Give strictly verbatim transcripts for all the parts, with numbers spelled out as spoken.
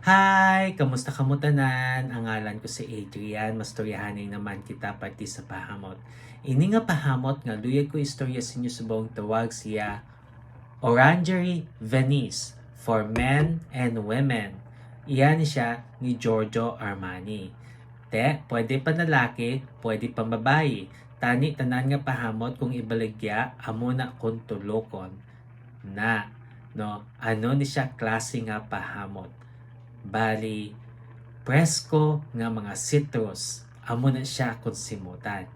Hi! Kamusta kamo tanan? Ang ngalan ko si Adrian. Mastoryahanay naman kita parte sa pahamot. Ini nga pahamot nga luyag ko istorya sa inyo subong tawag siya Orangery Venice for men and women. Iya ni siya ni Giorgio Armani. Te, pwede panlalaki, pwede pambabayi. Tani tanan nga pahamot kung ibaligya, amo na kung tulokon. Na, no? Ano ni siya klase nga pahamot? Bali, presko nga mga citrus, amo na siya kung simutan.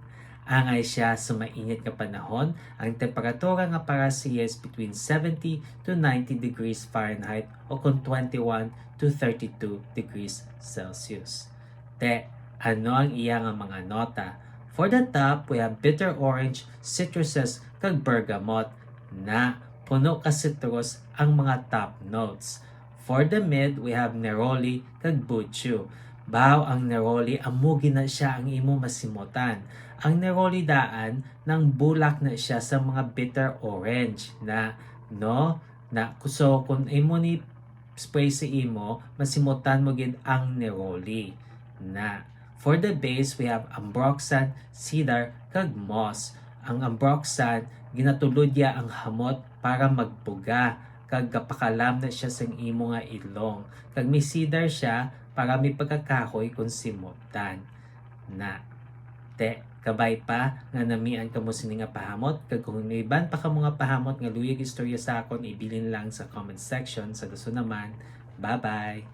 Angay siya sa mainit nga panahon, ang temperatura nga para siya is between seventy to ninety degrees Fahrenheit o kung twenty-one to thirty-two degrees Celsius. Te, ano ang iya nga mga nota? For the top, we have bitter orange, citruses, kag bergamot. Na, puno ka citrus ang mga top notes. For the mid, we have neroli kag buchu. Baw, ang neroli, amo gina siya ang imo masimutan. Ang neroli daan, nang bulak na siya sa mga bitter orange na, no? Na, so, kung imo ni spray sa imo, masimutan mo gid ang neroli. Na, for the base, we have ambroxan, cedar, kag moss. Ang ambroxan, ginatulod niya ang hamot para magbuga, kag gapakalam na siya sang imo nga ilong. Kag may cedar siya para may pagkakahoy kung simutan. Na, te, kabay pa nga namian kamo sini nga pahamot, kag kung may iban pa kamo nga pahamot nga luyag istorya sa akon, ibilin lang sa comment section. Sa gusto naman, bye-bye!